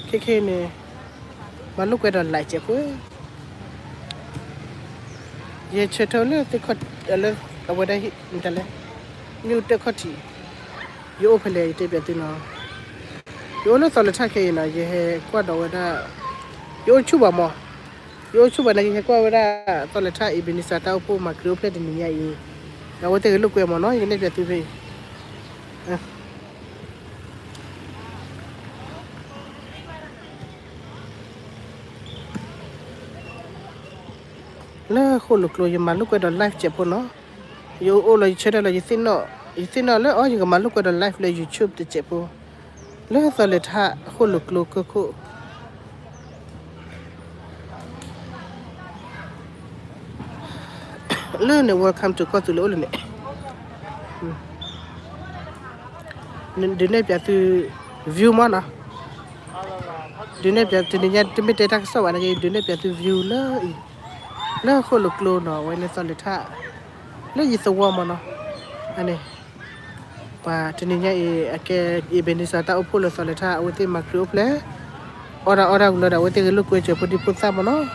ခဲခဲအံၤန့ၣ် မၤလိာ်ကွဲဒီး live စဲးဖိ, ယဆၢထၢၣ်လၢသ့ၣ်ခီၣ် လၢအဝဲဒၣ် မတၤလဲၣ်, မ့ၣ်အူတၢၣ်ခီၣ်ထံး, ယအိၣ်ဖဲလဲၣ် ယတဲပၠးသုနီၤ, ယအိၣ်လၢသီလဲၤထၣ်ခဲအံၤနီၤ, ယဟဲကွၢ်ဒီးဝဲဒၣ်, ယအိၣ်ဆူၣ်ဘၣ်မး, ယအိၣ်ဆူၣ်ဘၣ်န့ၣ် ယဟဲကွၢ်ဝဲဒၣ် သီလဲၤထၣ် Ebenezer တၢ်အိၣ်ဖှိၣ်မၤခရံာ်အိၣ်ဖျဲၣ်တနံၤညါအံၤ, ဒီးအဝဲသ့ၣ်ဂဲၤလိာ်ကွဲမးနီၤ, ယကနဲၣ်ပၠးသုဖဲအံၤ လၢဃိၣ်လိာ်ကျိ ယမၤလိာ်ကွဲဒီး live စဲးဖိနီၤ, ယအိၣ်လီၤ ယဆၢထၢၣ်လီၤ ယသ့ၣ်နီၣ်, ယသ့ၣ်နီၣ်လၢအီၤ ယကမၤလိာ်ကွဲဒီး live လၢ YouTube တစဲးဖိ, လၢသီလဲၤထၣ်ဃိၣ်လိာ်ကျိကၢၢ်ခိၣ် လၢန့ၣ် welcome to ကီၢ်သူလ့ၤအိၣ်လၢန့ၣ်, ဒုးနဲၣ်ပၠးသု view မးနီၤ, ဒုးနဲၣ်ပၠး တနံၤညါ တမ့ၢ်တဲတၢ်ကစီၣ်ဘၣ်န့ၣ်က့ ဒုးနဲၣ်ပၠးသု view လၢအံၤ, လၢဃိၣ်လိာ်ကျိနီၤ, အဝဲန့ၣ်သီလဲၤထၣ် လၢယသဝီမးနီၤ, အန့ၣ် ပှၤတနံၤညါအံၤ အကဲ Ebenezer တၢ်အိၣ်ဖှိၣ်လၢသီလဲၤထၣ် အဝဲသ့ၣ်မၤခရံာ်အိၣ်ဖျဲၣ်, အီၣ်ဒၣ်အီဒၣ်ကလၢဒီး အဝဲသ့ၣ်ဂဲၤလိာ်ကွဲစဲးဖိဒံဖိသၣ်မးနီၤ,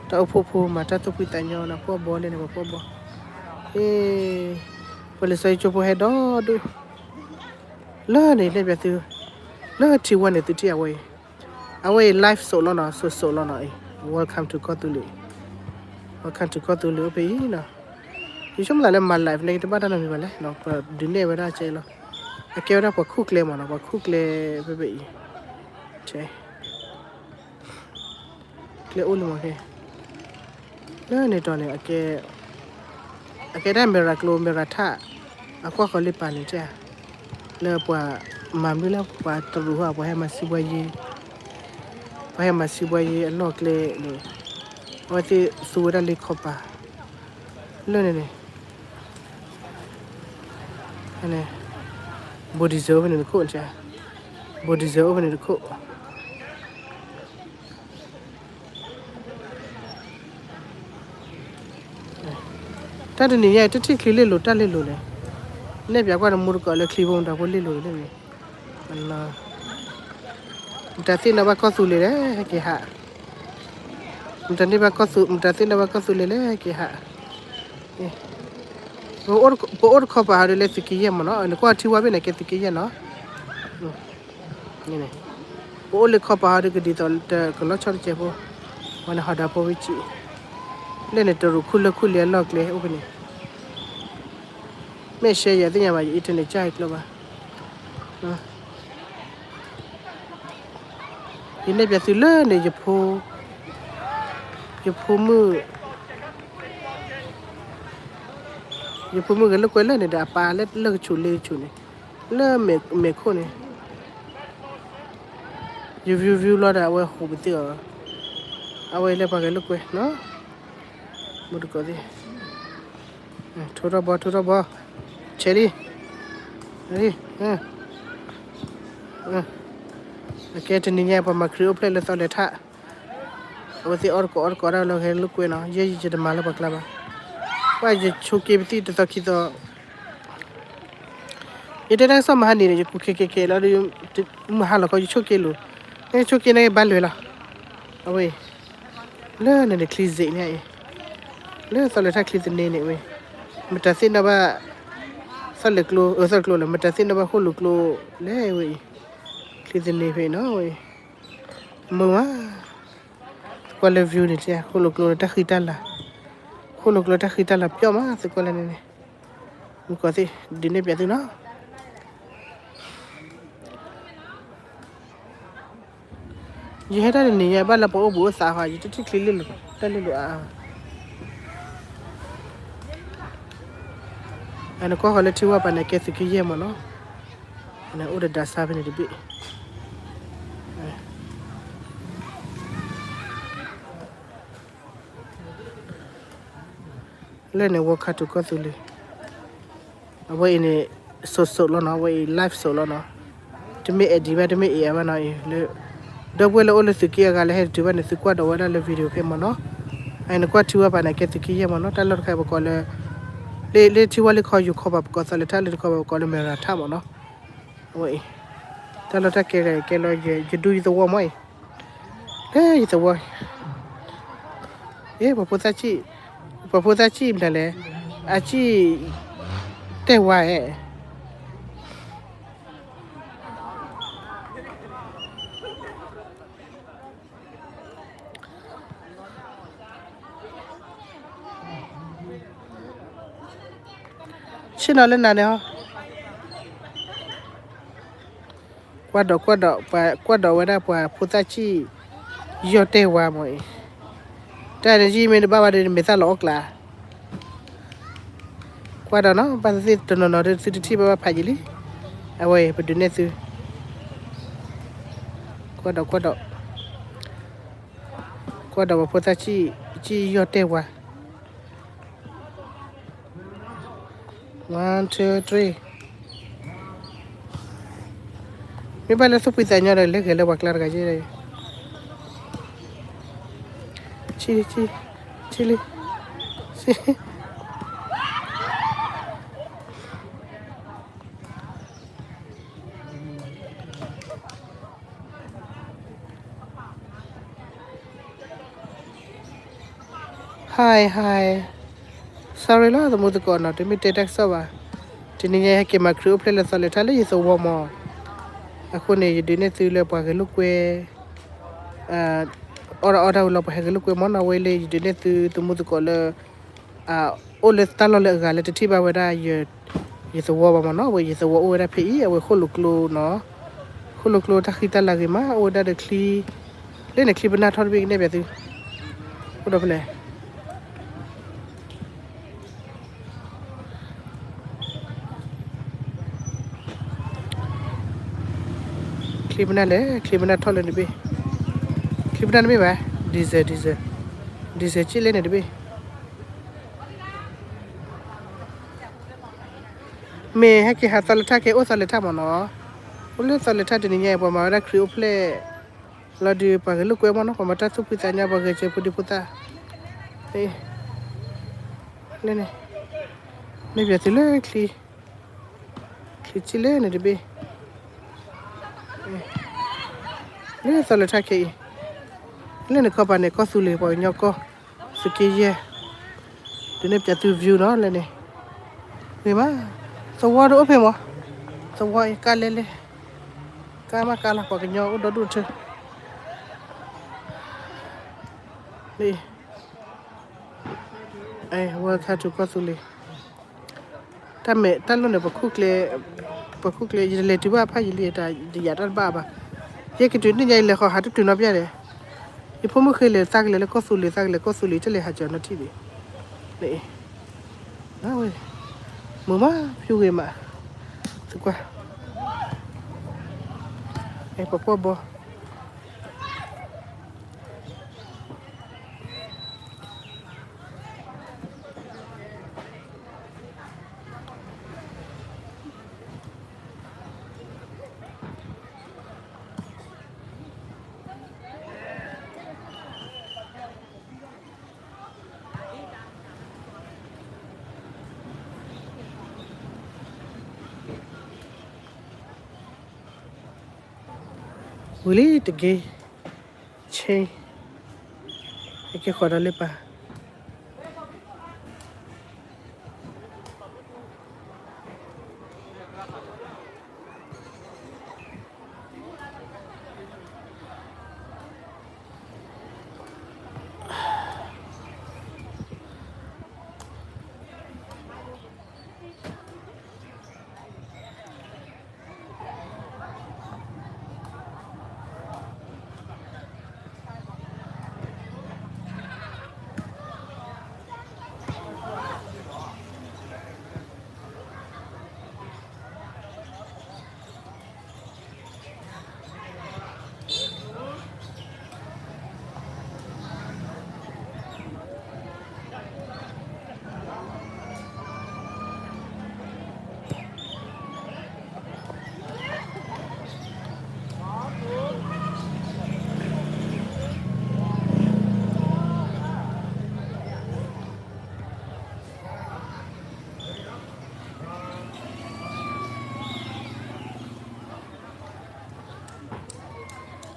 တၢ်အိၣ်ဖှိၣ်ဖိမၤတၢ်သူၣ်ဖှံသးညီနီၤ, ပှီၢ်ဘီလဲၣ်န့ၣ် ပှၤပှီၢ်ဘီ, အ့ ပှၤလံာ်စီဆှံကၠိဖိဟဲဒီဒူၣ်, လၢန့ၣ်နဲၣ်ပၠးသု, လၢထံဝဲန့ၣ်သုထံၣ်အဝဲအံၤ, အဝဲအံၤ live စိးလီၤနီၤ, စိးစိးလီၤနီၤအံၤ, welcome to ကီၢ်သူလ့ၤ, welcome to ကီၢ်သူလ့ၤအိၣ်ဖဲအံၤနီၤ, ယဆိကမိၣ်သးလၢမၤ live န့ၣ် တဘၣ်တၢ်နီတမံၤဘၣ်လဲၣ်, ပဒုးနဲၣ်ဝဲဒၣ်ကဲလီၤ, အကဲဝဲဒၣ်ပှၤခူၣ်ကျဲမးနီၤ, ပှၤခူၣ်ကျဲဖဲဖဲအံၤ, ကဲ ကျဲအိၣ်လံမးခဲ, လၢန့ၣ်တီၤန့ၣ် အကဲဒၣ်မဲရၤကျိ မဲရၤထၣ်, အကွၢ်ဃီၤလံပာ်န့ၣ်တဲ, လၢပှၤမၤမနုၤလၢပှၤတရူးဟီ ပှၤဟဲမၤစံးဘှါယ့, ပှၤဟဲမၤစံးဘှါယ့အလီၢ်ကျဲန့ၣ်, အဝဲသ့ၣ်သူဝဲဒၣ်လၢခီပၤ, လၢန့ၣ်န့ၣ် Buddhism အိၣ်ဖဲန့ၣ်တခိၣ်, Buddhism အိၣ်ဖဲန့ၣ်တခိၣ်, တၢ်တနံၤညါအံၤ တထံၣ်ချံလ့လိာ်တၢ်လ့လိာ်လဲၣ်, နဲၣ်ပၠးကွၢ်တမူတကိးလၢချံဖိမတၤဖိလ့လိာ်လဲၣ်န့ၣ်, မတၤသ့ၣ်နီၣ်ဘၣ်ကီၢ်သူလ့ၤလဲၣ် ဟဲက့ၤဟး, မတၤသ့ၣ်နီၣ်ဘၣ်ကီၢ်သူ, မတၤသ့ၣ်နီၣ်ဘၣ်ကီၢ်သူလ့ၤလဲၣ် ဟဲက့ၤဟး, ပအိၣ်တခီပၤဟီဒုး လၢသုးက့ယဲၢ်မးနီၤ, နကွၢ်ထံဝဲဖဲန့ၣ် ကဲသုးက့ယဲၢ်နီၤ, ပအိၣ်လၢခီပၤဟီဒုး ကဒ်သိးတကလီၤဆီတကဲးဖိ, ဝဲန့ၣ်ဟီဒီးဖိဝံၤစံး, လၢန့ၣ်တရူးခူၣ်လၢခူၣ်လံအလီၢ်ကျဲအိၣ်ဖဲန့ၣ်, မ့ၢ်ရှဲယၤသ့ၣ်ညါဘၣ် ယ internet ကၢ်အံၤကျိဘၣ် ယနဲၣ်ပၠးသုလၢန့ၣ် ယဖိ, ယဖိမုၣ်, ယဖိမုၣ်ဂဲၤလိာ်ကွဲလၢန့ၣ်ဒီး အပၢ်လၢလၢၢ်ကဆူးလ့ကဆူးန့ၣ်, လၢမဲာ်ခိၣ်န့ၣ်, ယ view view လီၤဒီး အဝဲဟူးပသ့ၣ်အီၤ, အဝဲလၢပှၤဂဲၤလိာ်ကွဲနီၤ, မူတကိးသ့ၣ် ထိထီၣ်ဘီ ထိထီၣ်ဘီ, ဆဲးလံ, လံ, အကဲတနံၤညါပှၤမၤခရံာ်အိၣ်ဖျဲၣ်လၢသီလဲၤထး, အဝဲသ့ၣ်အီၣ်တကိးအီၣ်တကိးဒၣ်လၢဂဲၤလိာ်ကွဲနီၤ, ယဲယတမၤလၢပှၤကျါဘၣ်, ပှၤယဆိးက့ပသံၣ်တသီခံသီ, ယတဲတၢ်ကစီၣ်မဟါန့ၣ် ယကူးခဲကဲကဲလီၤ, မုၢ်ဟါလီၤခီယဆိးက့လိၤ, နဆိးက့န့ၣ်ဘၣ်လွဲၤလီၤ, အဝဲ လၢန့ၣ်န့ၣ်ချံစ့းန့ၣ်အံၤ, လၢသီလဲၤထးချံသန့န့ၣ်ဝဲ, မတၤသ့ၣ်နီၣ်ဘၣ်, သီလဲၤကျိ အသီလဲၤကျိလၢ မတၤသ့ၣ်နီၣ်ဘၣ်ဃိၣ်လိာ်ကျိလဲၣ်ဝဲအံၤ, ချံသန့ဖဲအံၤနီၤဝဲ, မုာ်မး, ကွၢ်လၢ view န့ၣ် ဃိၣ်လိာ်ကျိလၢတၢ်ဃံတၢ်လၤ, ဃိၣ်လိာ်ကျိတၢ်ဃံတၢ်လၤပျီမး သုကွၢ်လၢန့ၣ်န့ၣ်, မုၢ်ကီၢ်သ့ၣ် ဒုးနဲၣ်ပၠးသုနီၤ. ယဟဲတၢ်တနံၤညါ ဘၣ်လၢပှၤအိၣ်ဘှံးအိၣ်သါဃီ ယတထံၣ်ချံလ့လိာ် တၢ်လ့လိာ်အါအါ, အနကွၢ်ဃီလၢထံဝၢ်ပၤန့ၣ် ကဲသုးက့ယဲၢ်မးနီၤ, အိၣ်ဒီးဒၣ်ဆါဖဲန့ၣ်တဘ့ၣ်, လၢန့ၣ် welcome to ကီၢ်သူလ့ၤ, အဝဲအံၤန့ၣ် စိးစိးလီၤနီၤ, အဝဲအံၤ live စိးလီၤနီၤ, တမ့ၢ် edit ဘၣ် တမ့ၢ် AI ဘၣ်နီၤအံၤ, ဒီပုၢ်ဝဲၢ်လၢအိၣ်လၢသုးက့အဂၤလၢဟဲတတုၤဘၣ်န့ၣ် သုကွၢ်ဒီးဝဲဒၣ်လၢ video ဖဲမးနီၤ, အနကွၢ်ထံဝၢ်ပၤန့ၣ် ကဲသုးက့ယဲၢ်မးနီၤ, တၢ်လီၢ်တခါပကိးလၢ လၢထံဝၢ်လၢခီယိၤခီပၤ ပကိးသီလဲၤထးလၢတခီပၤ ပကိးလၢမဲၢ်ရၤထးမးနီၤ, အဝဲအံၤ တၢ်လီၢ်တၢ်ကျဲကဲလီၤ ယဒူယသဝီမးအံၤ လၢယသဝီ, ပှၤဖိသၣ်စံၣ်, ပှၤဖိသၣ်စံၣ်မတၤလဲၣ်, အစံၣ်တဲၢ်ဝါဧဲ. ဆ့ၣ်နီၤလၢနၤန့ၣ်ဟီ, ကွၢ်ဒီးကွၢ်ဒီး ပှၤကွၢ်ဒီးဝဲဒၣ်ပှၤဖိသၣ်စံၣ် ယီၢ်တဲၢ်ဝါမ့ၢ်အံၤ, တၢ်န့ၣ်ယံမ့ၢ်တဘၣ်ဘၣ်ဒီး နမဲာ်သၣ်လီၤအီၣ်ကျါ, ကွၢ်ဒီးနီၤ ဘၣ်သ့ၣ်သ့ၣ်တနီၤနီၤဒီး သုတထံၣ်ဘၣ်ဘၣ်ဖးယံာ်လံ, အဝဲအံၤ ပဒုးနဲၣ်သု, ကွၢ်ဒီးကွၢ်ဒီး, ကွၢ်ဒီးပှၤဖိသၣ်စံၣ် စံၣ်ယီၢ်တဲၢ်ဝါ one two three, မ့ၢ်ဘၣ်လၢသူၣ်ဖှံသးညီဒီး လဲၤဂဲၤလၢပှၤကျါတဂၤယဲ, ဆံလံ, ဆံလံ, ဆံလံ. Hi hi, sorry လီၤ သမူသကိးနီၤ တမ့ၢ်တဲတၢ်ကစီၣ်ဘၣ်, တနံၤညါဟဲက့ၤမၤခရံာ်အိၣ်ဖျဲၣ်လၢသီလဲၤထၣ်လၢယသဝီမး, အဃိန့ၣ် ယဒုးနဲၣ်သုလၢပှၤဂဲၤလိာ်ကွဲ အီၣ်ဒၣ်အီၣ်ဒၣ်ဝံၤလီၤ ပှၤဟဲဂဲၤလိာ်ကွဲမးနီၤ အဝဲလၢယဒုးနဲၣ်သုသမူသကိးလၢ အိၣ်လၢတၢ်လီၢ်လၢအဂၤလၢတထံၣ်ဘၣ်ဝဲဒၣ် ယသဝီဘၣ်မးနီၤ အဝဲယသဝီအိၣ်ဝဲဒၣ်ဖဲအံၤ အဝဲဃိၣ်လိာ်ကျိနီၤ, ဃိၣ်လိာ်ကျိတၢ်ဃံတၢ်လၤဂ့ၤမး အိၣ်ဝဲဒၣ်ဒီးချံ, လၢန့ၣ်ချံပနၢ်ထီၣ်တဘ့ၣ်ကနဲၣ်ပၠးသု, အိၣ်ဒီးဖဲလဲၣ် ချံပနၢ်လဲၣ် ချံပနၢ်ထီၣ်လၢန့ၣ်တဘ့ၣ်, ချံပနၢ်တမ့ၢ်ဘၣ် diesel diesel, diesel စ့ၣ်လဲၣ်န့ၣ်တဘ့ၣ်, မ့ၢ်ဟဲက့ၤဟးသီလဲၤထၣ် ကဲအိၣ်သီလဲၤထၣ်မးနီၤ, အိၣ်လၢသီလဲၤထၣ်တနံၤညါအံၤ ပှၤမၤဝဲဒၣ်ခရံာ်အိၣ်ဖျဲၣ် လီၤဒုးပှၤဂဲၤလိာ်ကွဲမးနီၤ ပှၤမၤတၢ်သူၣ်ဖှံသးညီ ပှၤဂဲၤစၢၤဖိဒံဖိသၣ်, လၢန့ၣ်, န့ၣ်ပၠးသုလၢချံ, ချံစ့ၣ်လဲၣ်န့ၣ်တဘ့ၣ်, လၢသီလဲၤထၣ်ခဲအံၤ, လၢန့ၣ်ခီပၤန့ၣ် ကီၢ်သူလ့ၤ ပှၤကညီကီၢ်, သုးက့ယဲၢ်, ဒုးနဲၣ်ပၠးသု view နီၤ လၢန့ၣ်, ဂ့ၤမး, သဝီတအိၣ်ဖဲမး, သဝီအံၤကါလဲလဲ, ကါမးကါလီၤ ပှၤကညီအိၣ်ဒီဒူၣ်ထၢ လၢ welcome to ကီၢ်သူလ့ၤ, တၢ်မဲာ်တၢ်လိၣ်န့ၣ် ပခိၣ်ကျဲ, ပခိၣ်ကျဲ ယတလဲၤတုၤဘၣ်ဖးယံာ်လံ တၢ်ယယၤတၢ်တဘၣ်ဘၣ်, ယဲက့ၤတုၤန့ၣ်ညါ ယလဲၤဃီၤဟးတတုၤနီတဘျီန့ၣ်, ယဖိမုၣ်ဃ့လဲၤသးကလဲၤလၢကီၢ်သူလ့ၤ သးကလဲၤကီၢ်သူလ့ၤ တလဲၤဟးကၠီၤနီတထံၣ်န့ၣ်, နအံၤ, ဝဲ, မုာ်မး ဖၠူဂ့ၤမး, သုကွၢ်, အဲ ပကွၢ်ဘီ ဝံၤလံတက့ၢ်, ဆ့, ဟဲက့ၤဃီၤဒီးလ့ပၢ်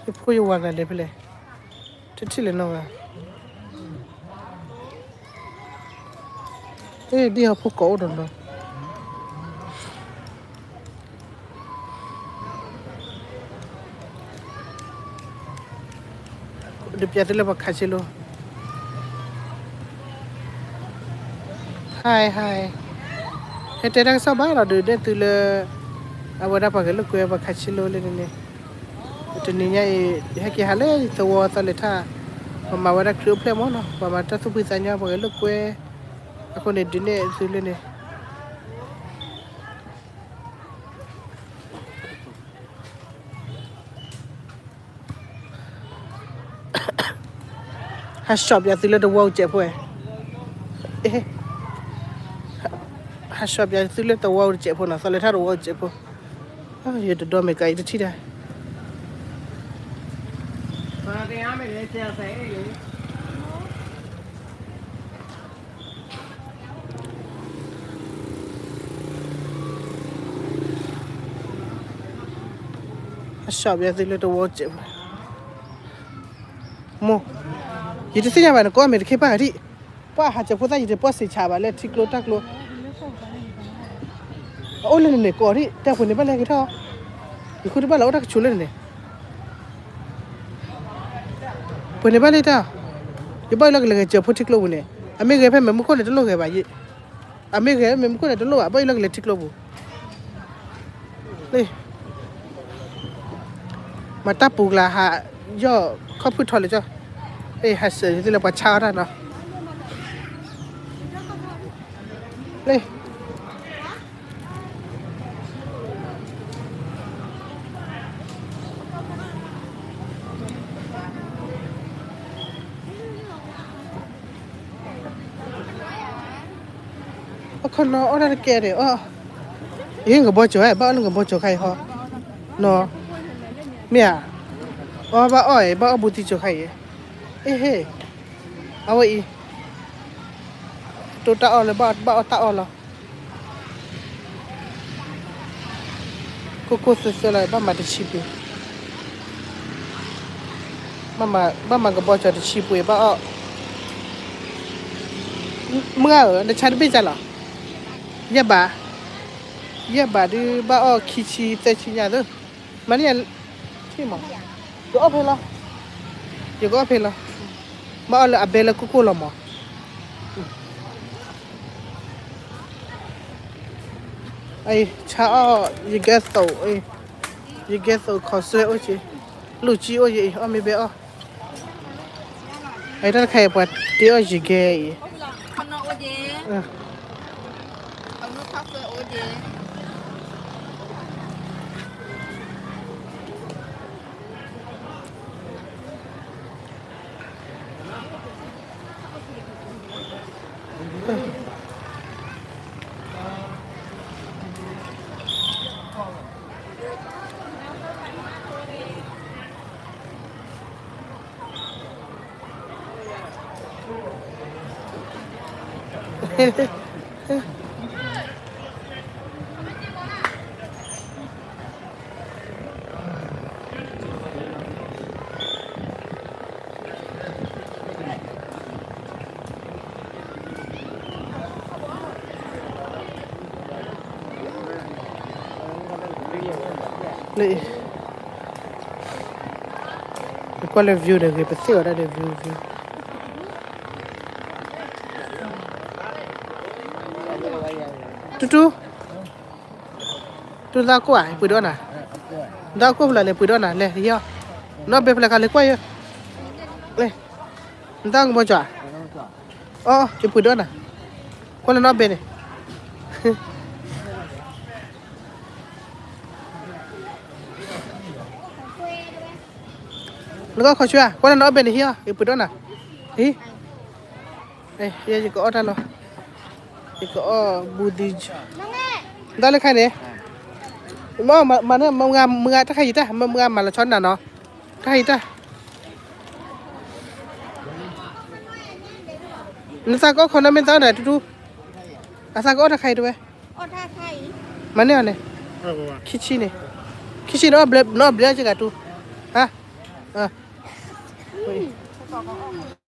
ယဖိယဝၤဂၤလဲၤဖဲလဲၣ်, တထံၣ်လၢၤနီၤဝဲ, အ့ ဒ်ဟီၣ်ဖိကိးအိၣ်ဒီးနီၤ, ဒီးပျဲသုလၢပှၤခးဆ့လိ, ဟါ ဟါ, ဟဲတဲတၢ်ကစီၣ်ဘၣ်ဒီး ဒုးနဲၣ်သုလၢ အဝဲဒၣ်ပှၤဂဲၤလိာ်ကွဲပှၤခးဆ့လိလၢန့ၣ်န့ၣ်, တနံၤညါအံၤ ဟဲက့ၤဟးလၢသဝီသီလဲၤထၣ်, ပှၤမၤဝဲဒၣ်ခရံာ်အိၣ်ဖျဲၣ်မးနီၤ, ပှၤမၤတၢ်သူၣ်ဖှံသးညီ ပှၤဂဲၤလိာ်ကွဲ, အဃိန့ၣ် ဒုးနဲၣ်သုလၢန့ၣ် ဟး shop ပျဲသုလၢတဝီအိၣ်စဲးဖိ, ဟး shop ပျဲသုလၢတဝီအိၣ်စဲးဖိနီၤ, သီလဲၤထၣ်တဝီအိၣ်စဲးဖိ, ယတဒီမ့ၢ်ကါ ယတထံၣ်တၢ် အ shop ပျဲသုလၢတဝီအိၣ်စဲးဖိ, မိၢ်, ယတသ့ၣ်ညါဘၣ်နကိးမ့ၢ်တခ့ပၢ်ဒံး, ပှၤဟးစဲးဖိသၣ် ယတပှၢ်စံးဆးဘၣ်လၢထံကျိတၢ်ကျိ, အအိၣ်လၢန့ၣ်န့ၣ် ကိးဒံး တဲပှဲၤန့ၣ်ဘၣ်လဲၤက့ၤထီၣ်, ယဃုတဘၣ်လီၤအိၣ်တၢ်ကဆိးလၢန့ၣ်န့ၣ် ပှဲၤန့ၣ်ဘၣ်လံတၢ်, ယဘၣ်အံၤလၢကလဲၤဂဲၤစၢၤဖိထံကျိပူၤန့ၣ်, အမ့ၢ်ဂဲၤဖဲမဲာ်မူခိၣ်န့ၣ်တလိၣ်ဂဲၤဘၣ်ယ့ၣ်, အမ့ၢ်ဂဲၤဖဲမဲာ်မူခိၣ်န့ၣ်တလိၣ်ဘၣ်, ဘၣ်အံၤလၢကလဲၤထံကျိပူၤ, မၤတၢ်ပူၤကျါဟး, ယီၢ်ခီၣ်ဖုၣ်ထီၣ်လၢကၠီ, ဟးစၢၤယသ့ၣ်လၢပှၤဆါအီၣ်တၢ်နီၤ, လၢ အခီနီၤအီၣ်တၢ်တကဲန့ၣ်, အီၣ်, ယဟ့ၣ်ကဘီကၠီၤ, ဘၣ်အီၣ်လၢကဘီကၠီၤခါအံၤ, နီၤ, မ့ၢ်ဧါ, အီၣ်ဘၣ်အီၣ်အံၤ ဘၣ်အီၣ်ဘူးသံကၠီၤခါအံၤ, အ့ဟ့ၣ်, အဝဲအံၤ, တိၢ်တၢ်အီၣ်လၢဘၣ်အီၣ်တၢ်အီၣ်လီၤ ကိၢ်ကိၢ်သၢသၢလီၤ ဘၣ်မၤတဆံပှ့ၤ, ဘၣ်မၤကဘီကၠီၤတဆံပှ့ၤ ဘၣ်အီၣ်, မုၢ်ဂၤဧၢ နဆါတဘ့ၣ်ကၢ်လီၤ, ယဲၢ်ဘး, ယဲၢ်ဘးဒုးဘၣ်အီၣ်ခံဆံသၢဆံညါသၢ, မၤန့ၢ်, ယကအီၣ်ဖဲလီၤ, ယကအီၣ်ဖဲလီၤ, ဘၣ်အီၣ်လၢအဘဲလၢကိၢ်ကိၢ်လီၤမး ဆါအီၣ်, ယကဲသိး, ယကဲသိးခီစွဲအိၣ်က့ၤ, လူၢ်ကံအိၣ်က့ၤအံၤ အီၣ်မ့ၢ်ဘဲအီၣ်, အတၢ်တခါအံၤပှၤတ့အီၣ်ယကဲအံၤ လၢ ပကွၢ်လၢ view န့ၣ်ဂ့ၤ ပသ့ၣ်ဝဲဒၣ်ဒီး view view တူတူ တူသးကိၢ်ဧါ ယပှ့ၤဒိၣ်နၤ, နသးကိၢ်ဖဲလဲၣ် လဲၤပှ့ၤဒိၣ်နၤ လဲၤယီၤ, နီၢ်ဘဲဖဲလဲၣ်ခါလဲၤကွၢ်ယီၤ, နသးကဘီကၠီၤဧါ, အိ ယပှ့ၤဒိၣ်နၤ, ကွၢ်လၢနီၢ်ဘဲန့ၣ် နကခီဆူဧါ ကွၢ်လၢနီၢ်ဘဲန့ၣ်ဟံၣ်အီၤ ယပှ့ၤဒိၣ်နၤ, ဟံၣ်, ယကအီၣ်တၢ်လီၤ, ယကအီၣ်ဘူးဒံ, နတၢ်လၢခါန့ၣ်, မ့ၢ်မုၢ်ဂၤတၢ်ခါယံာ်တၢ် မ့ၢ်မုၢ်ဂၤမၤလီၤဆီနၤနီၤ, တၢ်ခါယံာ်တၢ် နသးကအီၣ်ခီနီၢ်မ့ၢ်သးအီၣ်နၤတူတူ, အသးကအီၣ်တၢ်ခါအံၤတဝဲ, မၤန့ၢ်အီၤန့ၣ်, ခံဆံန့ၣ်, ခံဆံန့ၣ် အီၣ်ဘျဲၣ်က့ၤဂၤတူ, ဟါ, အဃိန့ၣ်